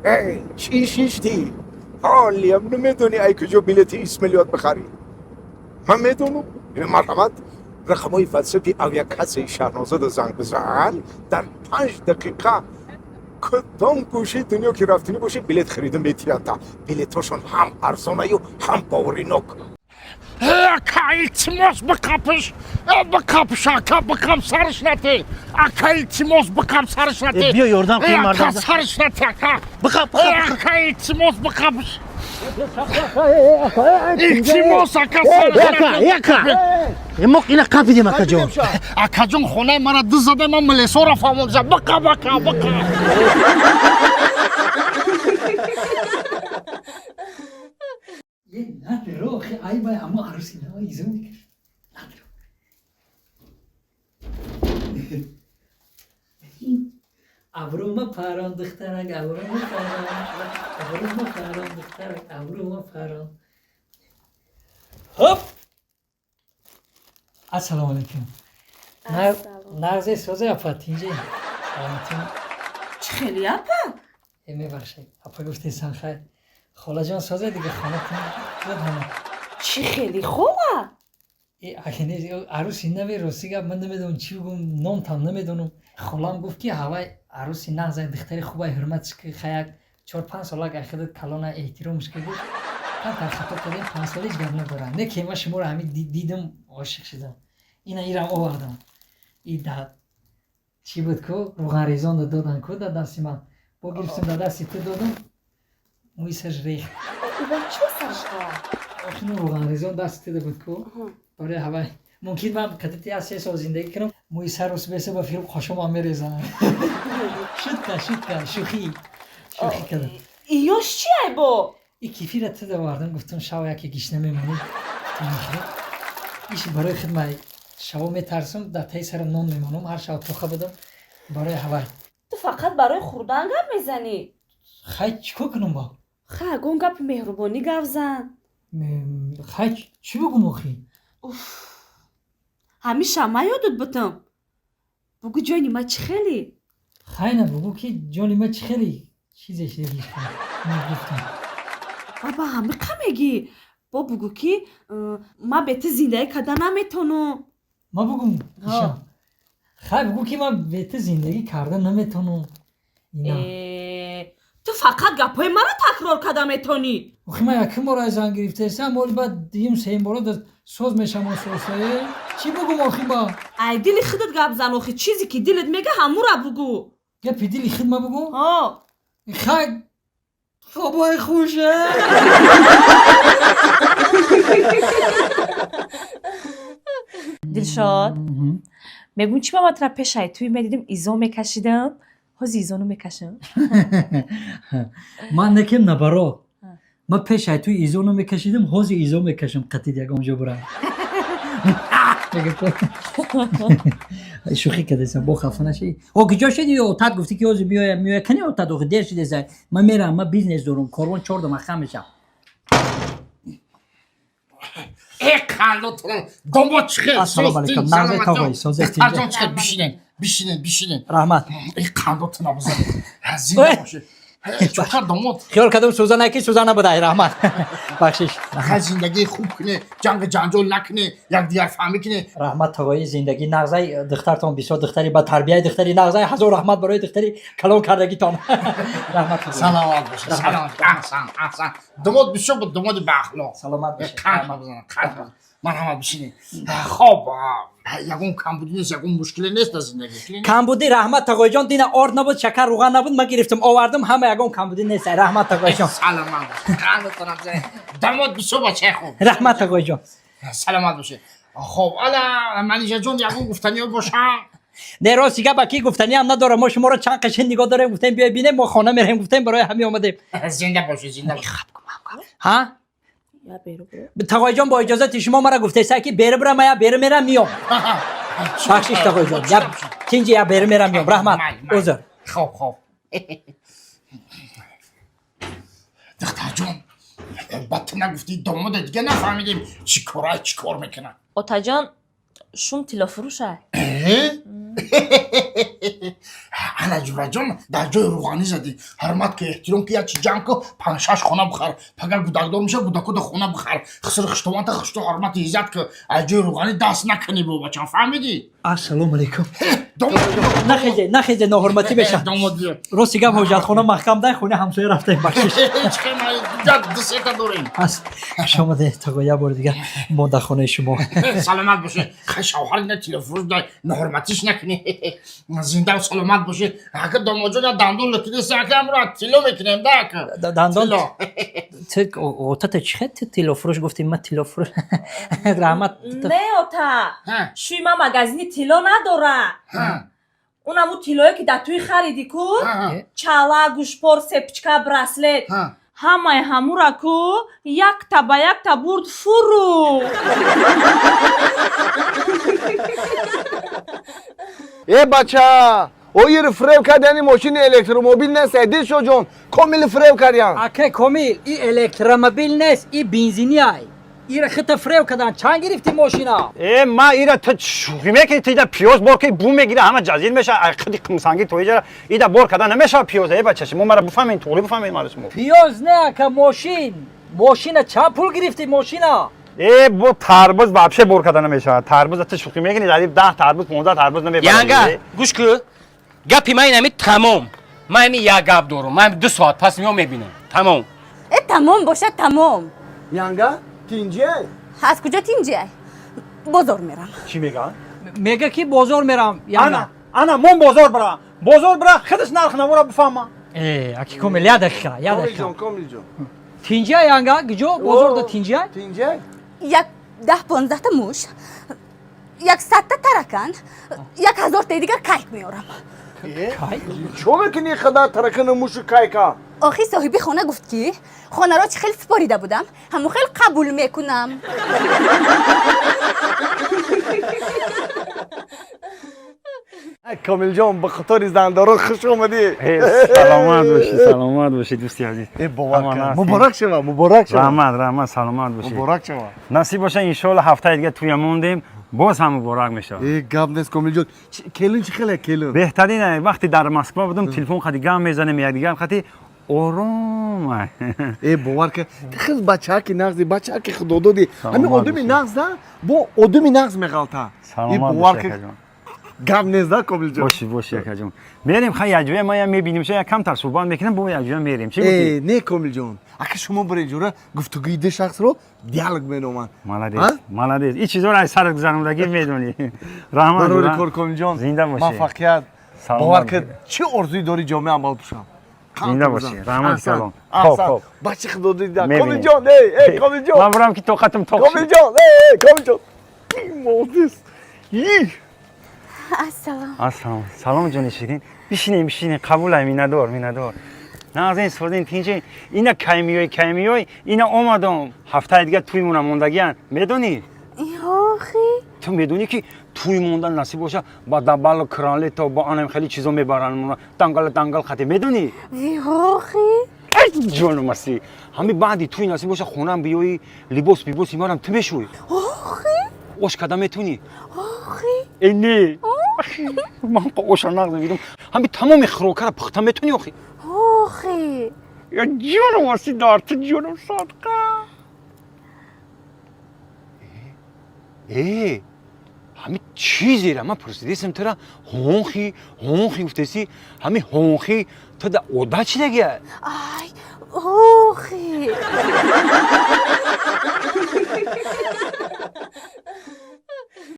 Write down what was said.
Эй, чӣ шиштӣ? Ҳолиам намедонӣ, ай куҷо билети Исмаилиёт бихарӣ. Ман медонам. Марҳамат, рақамҳои ватсапи авиакассаи Шаҳнозада занг бизан. Дар 5 дақиқа кудом гӯшаи дунё ки рафтанӣ бошӣ, билет харида метиҳанда. Билетҳошон ҳам арзонаю, ҳам боваринок. Ака, илтимос, биқапиш, биқапиш, ака, биқап, сарш нате, ака, илтимос, биқап, сарш нате. Биё, ёрдам кун. Ака. Мардам. Сарш нате, ака. Биқап, биқап. Ака, илтимос, биқапиш, илтимос, ака, сарш Яка, нате. Яка. Мо ина қапидем, акаҷон. Акаҷон, хонаи мара ду зада, ман милесора фаҳмонда. Биқап, ака, биқап. Е, надро, охи, ай бай, ҳамо арӯси нава изо мекард. Надро. Абрӯма парон, духтарак, абрӯма парон, абрӯма парон, духтарак, абрӯма парон. Хоп! Ассалому алайкум. Нағзе, созе, апа, тинҷе? Саломатӣ? Чӣ хеле, апа? Э, мебахшед. Апа гуфтесан, хайр. Холаҷон, созе, дига хонатон буд ҳама. Чӣ хеле, хола? Э, арӯси нави, рости гап, ман намедонам чӣ бигӯм, номтам намедонам. Холам гуфт, ки ҳавай арӯси нағзай, духтари хубай, ҳурматш ки, хаяк 4-5 солак ай худат калона, эҳтиромш ки, гуфт. Камтар хато кардем, 5 сола ҳеҷ гап надорад. Не ки ман шуморо ҳамин дидам, ошиқ шудам. Ина ирам овардам. И да чӣ буд ку, рӯғанрезонда додан ку дар дасти ман. Бо гирифтам, дар дасти ту додам, мӯи сарш рехт. Ива чӣ саршва? Охи, ну рӯғанрезон дасти туда буд ку. Барои ҳавай мумкин ман кадати як 3 сол зиндагӣ кунам, мӯи сару беса ба фирм қошомам мерезанам. Шутка, шутка, шӯхӣ, шӯхӣ кардам. Иёш чи айбо? И кефира туда овардам, гуфтам, шав яке гишна мемонӣ. Иш барои худ, ман шаво метарсам, дар таи сарам нон мемонам, ҳар шав тоха будам, барои ҳавай. Ту фақат барои хӯрдан гап мезанӣ. Хай, чӣ кор кунам бо? Ха, ягон гапи меҳрубонӣ гап зан. Хай, чӣ бигӯм охи? Ҳамиша ма ёдут бутам. Бугӯ, ҷони ма, чӣ хеле? Хай, на, бугӯ, ки ҷони ма, чӣ хеле чизе шидагиш гуфтам. Баба, ҳамиқа мегӣ? Бо бугӯ, ки ман бе ту зиндагӣ карда наметонам. Ма бугум? Ишам, хай, бугӯ, ки ман бе ту зиндагӣ карда наметонам. Ина. Э, ту фақат гапҳои маро такрор карда метонӣ. Охи, ман якум бора аз зан гирифтаистам, оли баъд дуюм, сеюм бора соз мешавам сосае. Чӣ бугум охи ба? Ай дили худат гап зан, охи, чизе ки дилат мега, ҳамура бугӯ. Гапи дили худ ма бугум? Ҳо. Хай, хобои хуше. Дилшод, мегӯм, чӣ ман тра пешай туи медидим, изо мекашидам, ҳозир изону мекашам. Ман некем, набаро, ман пешай туи изо намекашидам, ҳозир изо мекашам, қатид ягон ҷо бурам. Шӯхӣ кардасам, бо хафа нашӣ. О, куҷо шуди? Отат гуфтӣ, ки ҳозир меоям, меоя. Кани отат? Охи, дер шудеса, ман мерам, ман бизнес дорам, корвон чор дама хам мешам. Э, қандотон, домод, чӣ хел? Ассалому алайкум, нағзе, тоғои, созе? Духтарҷон, чӣ хел? Бишинен, бишинен, бишинен. Раҳмат. Э, қандотона бизан, зинда бошед. Чокар, домод. Хиёл кардам сӯзана, ки сӯзана будай. Раҳмат, бахшиш. Хай, зиндагии хуб куне, ҷанг ҷанҷол накуне, якдигар фаҳмӣ куне. Раҳмат, тоғои, зиндагӣ нағзай. Духтартон бисёр духтари ба тарбияи, духтари нағзай. Ҳазор раҳмат барои духтари калон кардагитон. Раҳмат. Саломат бошед, саломат. Аҳсан, аҳсан, домод бисёр буд, домоди баахлоқ. Саломат бошед. Қанд бизанад, қанд. Марҳамат, бишинед. Хоб, ягон камбудӣ нест, ягон мушкиле нест дар зиндагӣ? Камбудӣ, раҳмат, тағоиҷон, дина орд набуд, шакар, рӯған набуд, ман гирифтам, овардам ҳама, ягон камбудӣ нест, раҳмат, тағоиҷон. Саломат бошед, қандатонам бизанед. Домод бисёр бачаи хуб. Раҳмат, тағоиҷон. Саломат бошед. Хоб, ала Манижаҷон, ягон гуфтаниё боша? Не, рости гап, ки гуфтаниам надорам. Мо шуморо чанд қашин нигоҳ дорем, гуфтем, биёй бинем, мо хона мерем, гуфтем, барои ҳамин омадем. Зинда бошед, зинда бошед. Ҳа, тағоиҷон, бо иҷозати шумо, мара гуфтеса, ки бери бирам, я бери мерам, миём. Бахшиш, тағоиҷон, я тинҷи, я бери мерам, миём. Раҳмат, узр. Хоб, хоб, духтарҷон, ба ту нагуфтӣ, домода дига нафаҳмидем, чӣ кора, чӣ кор мекунад? Отаҷон, шум тиллофурӯша. Ана ҷураҷон, дар ҷои рӯғанӣ задӣ. Ҳурмат ки, эҳтиром ки, як чи ҷамъ ку, панҷ-шаш хона бихар. Пага гудакдор меша, гудакода хона бихар. Хисри хиштованта хишто ҳурмати иззат ки, аз ҷои рӯғанӣ даст накунӣ, бобачам, фаҳмидӣ? Ассалому алайкум. Домод. Нахезе, нахезе, ноҳурматӣ меша. Домод, биё. Рости гап, ҳоҷатхона маҳкам дай, хонаи ҳамсоя рафтаем, бахшиш. Ҳеҷ хел, ду сета дорем. Ас хуш омадед, тағо, як бори дигар мо дар хонаи шумо. Саломат бошед. Хай, шавҳар ина тиллофурӯш дай, ноҳурматиш накунӣ. Зиндаву саломат бошед. Ака, домодҷон, я дандон лутидеси, ака, амро тилло мекунем да, ака. Дандон. Тилло. Ту отата чӣ хел, ту тиллофурӯш гуфтӣ, ман тиллофурӯш, раҳмат. Не, ота, шӯи ман магазини тилло надора. Унаму тиллое ки дар тӯи харидӣ ку, чала, гӯшпор, цепочка, браслет, ҳамаи ҳамура ку якта ба якта бурд фурӯ. Э бача, оир фиреб кардани мошини электромобил нест, Дилшоҷон, комил фиреб кардян. Ака Комил, и электромобил нест, и бензини ай. Ира хита фиреб кардан. Чанд гирифтӣ мошина? Э, ма ира ту шӯхӣ мекунӣ? Ту ида пиёз бор ки, бу мегира, ҳама ҷазир меша. Ай қиди қумсангӣ то иҷара ида бор карда намешава пиёз. Э бача, шумо мара буфаҳмед, туғри буфаҳмед мара шумо. Пиёз не, ака, мошин. Мошина чанд пул гирифтӣ мошина? Э, бо тарбуз вообще бор карда намешавад. Тарбуз ту шӯхӣ мекунӣ? Зади 10 тарбуз, 15 тарбуз намебарад. Янга, гӯш ку, гапи ман инами тамом. Ман ами як гап дорум, ман 2 соат пас меом, мебинам, тамом. Э, тамом бошад, тамом. Янга, тинҷе? Аз куҷо тинҷе? Бозор мерам. Чӣ мегӯянд? Мега ки бозор мерам. Ана, ана, мон бозор бира, бозор бира, худаш нарх навора бифаҳма. Э, аки Комил, як дақиқа, як дақиқа. Комилҷон, Комилҷон. Тинҷа, янга, куҷо бозор да тинҷа? Тинҷе? Як 10-15та муш, як 100та таракан, як ҳазортаи дигар кайк меорам. Чо мекунӣ қадар таракану мушу кайка? Охи, соҳиби хона гуфт ки хонаро чӣ хел супорида будам, ҳамон хел қабул мекунам. Комилҷон, ба қатори зандорон хуш омадӣ. Саломат бошӣ, саломат бошӣ, дӯсти азиз. Э, бовар кун, муборак шава, муборак шава. Раҳмат, раҳмат, саломат бошӣ. Муборак шава. Насиб боша, иншоалло, ҳафтаи дига туя мондем, боз ҳам муборак мешавад. Э, гап нест, Комилҷон. Келин чӣ хеле, келин? Беҳтарин. Вақте дар Москва будам, телефон қади гап мезанем якдигар қати, ором. Э, бовар кун, ту хел бачааки нағзи, бачааки худододӣ. Ҳамин одами нағз да бо одами нағз меғалта. Э, бовар кун, гап нест да, Комилҷон. Боши, боши, акаҷон, мерем. Хай, якҷоя ма я мебинем, ша, як камтар суҳбат мекунем, бо якҷоя мерем. Чӣ гуфтӣ? Э, не, Комилҷон, ака, шумо биред ҷура, гуфтугӯи ду шахсро диалог меноманд. Молодец, молодец, ин чизоро аз сарат гузарондагӣ медонӣ. Раҳмат. Барори кор, Комилҷон. Зинда бошӣ. Муваффақият. Бовар кун, чӣ орзуи дори, ҷомеа амал пӯшам. Зинда бошӣ, раҳмат калом. Хоб, хоб. Бачи худододӣ. Комилҷон, эй, эй, Комилҷон. Ман бурам ки тоқатам тоқ. Комилҷон, эй, эй, Комилҷон, молодец. Ассалом. Ассалом, салом, ҷони ширин, бишинем, бишинем, қабулай, миннатдор, миннатдор. Нағзин, созин, тинҷин? Ина кай миёй, кай миёй, ина омадом. Ҳафтаи дига тӯймона мондагиян, медонӣ? Охи. Ту медонӣ ки тӯй мондан, насиб боша, ба дабалу кранлето, бо анам хеле чизо мебаранд, дангал дангал хате, медонӣ? Охи. Ҷону маси, ҳами баъди тӯй, насиб боша, хонаам биёӣ, либос бибоси марам ту мешӯй. Охи. Ош када метунӣ? Охи. Э, не, ман оша нағз мебинам. Ҳами тамоми хӯрокара пухта метунӣ, охи? Охи. Я ҷону маси, дар ту ҷонам садқа. Э, ҳами чизера ман пурсидесам, тура ҳонхи ҳонхи гуфтеси, ҳами ҳонхи ту да одат чидагия? Ай, охи.